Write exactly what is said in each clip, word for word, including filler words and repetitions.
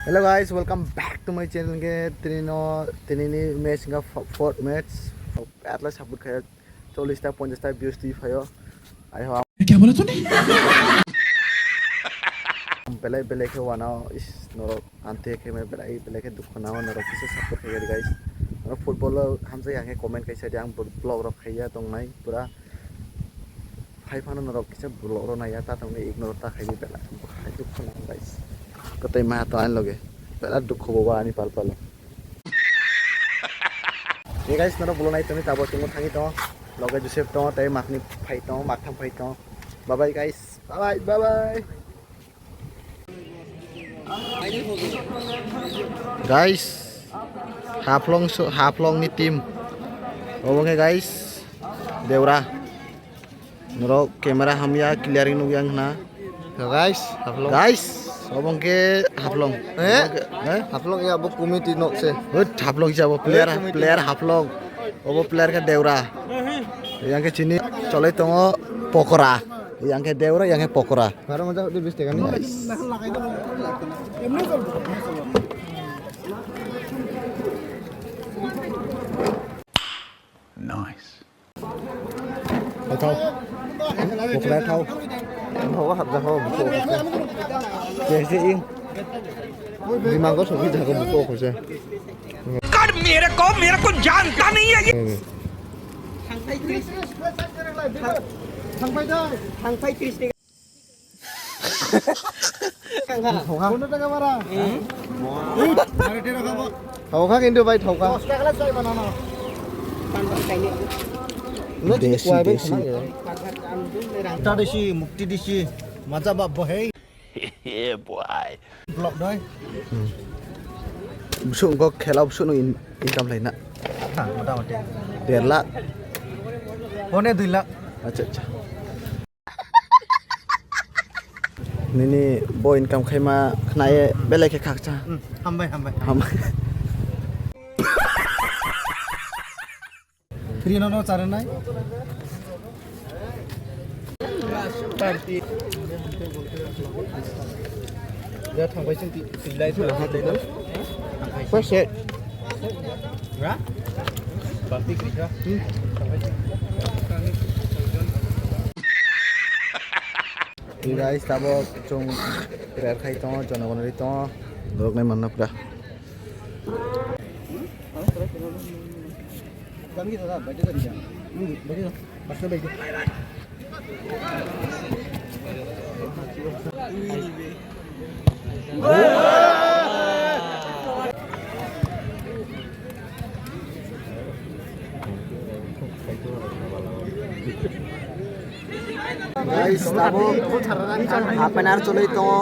Hello guys, welcome back to my channel. Ke tini no, tini ni match nga fo-, fourth match. Atla support khaya, chollis ta, ponchash ta views twi phayo. Ai ho. Kya bola tune? Belai belai khe wana is norok ante khe me belai belai khe dukhu nao norok kisa support khaya guys. Norok football o hamjai ang khe comment kaisa di, ang vlog rok khaya tongnai pura. Hai phano norok kisa vlog rok naiya, ta tongni ignore ta khaidi bela. Hai dukhu nang guys. Kotai ma to ani loge. Bela dukhu bo ani pal palo. Ye guys, norok vlog nai tongni tabo chungo thangwi tongo. Loge Joseph tongo, tei makni phai tongo, maktham phai tongo. Bye bye guys. Bye bye, bye bye. Guys, Haflong su-, Haflong ni team. Obo khe guys, Deura. Norok camera hamya clear nukya wngkha na. Guys, Haflong. Guys, obo khe Haflong. Eh? Obo khe, eh? Haflong ya bo committee nok se. Hoi, Haflong se abo player, committee. Player Haflong. Obo player khe Deura. Yang khe chini cholai tongo pokora. Yang khe Deura, yang khe pokora. Baro moja hodi bis taka ni. Nice. Nice. Thao, thao. Pokora thao. Thao hapjak ho, buko. Jese ing. Dimango sobi jago buko khose. कर मेरे को, मेरे को जानता नहीं है ये। Thangphai tris taka. Thangkha. Thangkha. Thangkha kintu bai thangkha. Desi, desi. Mukti disi, mukti disi. Maja bab bo hei. Yeah, boy. Vlog doi. Hmm. Busuk kok khela busuk no in-, income laina. Ha, motamoti. Der lakh. Pone dui lakh. Acha, acha. Nini bo income khaima khnaye belai khe khakcha. Hmm, hambai, hambai. Hambai. Free no no charanai. Ya thangbai sing ti-, tilai thula ha table. First set. Ra? Bampi kri ha. Hmm. Hey guys, tabok chwng prayer khai tongo, jonogon ri tongo, norok nai manna pura. Guys, tabok half an hour cholwi tongo.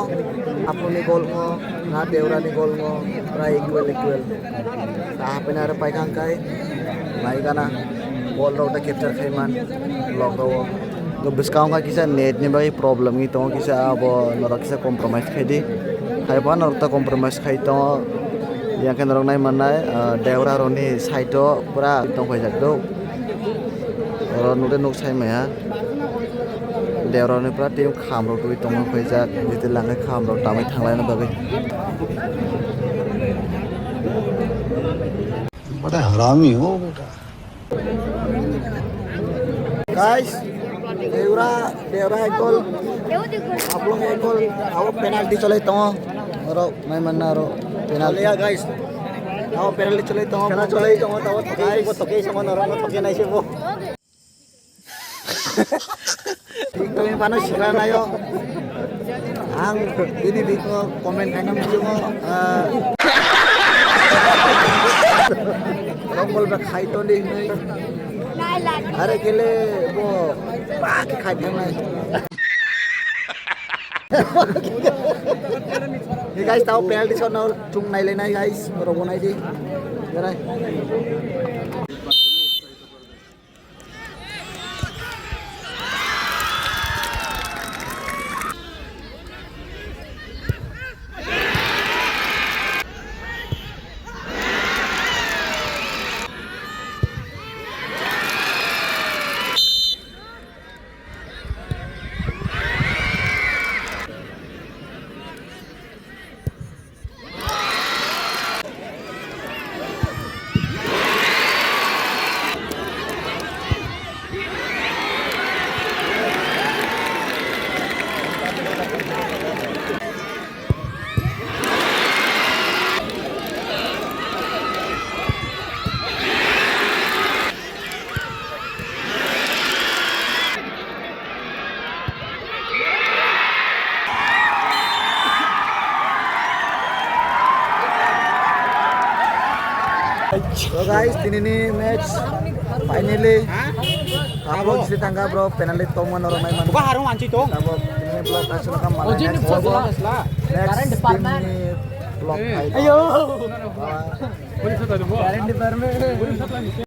Hapungni goal ngo, na Deurani goal ngo, pura equal, equal. Da half an hour paikha hwnkhe, naigana ball rok da capture khaiman vlog rok o. Bwskango kisa net ni bagwi problem wngwi tongo, kisa abo norok kisa compromise khaidi. Haiphano norok ta compromise khai tongo. Yang khe norok nai mannai, ah, Deura roni side o pura tong paijak do. Oro nukde nuk sai maya. Deura roni pura team kham rok twi tong paijak. Jete lang khe kham rok tamwi thang laina bagwi. Bada harami ho beta. Guys, Deura, Deura ekol, Haflong ekol, abo penalty cholai tongo. Oro nai manna oro penalty. Cholai ya, guys. Abo penalty cholai tongo. Khela cholai tongo, tabo thokai, guys. Bo thokai sama norok no thokai nai se bo. Tini phano sikla nayo. Ang bini bikno comment khaina muchungo, ah, rokol ba khai toni hinwi. Are kele bo ba khai thangnai. Hey guys, tao penalty shot no chung nai le nai guys, rok bo nai di. Berai. So guys, tinini match finally upload si tangka bro, penalty tongma norok nai man. Ba harung anchi to. Abo tinini vlog asal kam malai next vlog. Next tinini vlog hai. Ayo. Current department.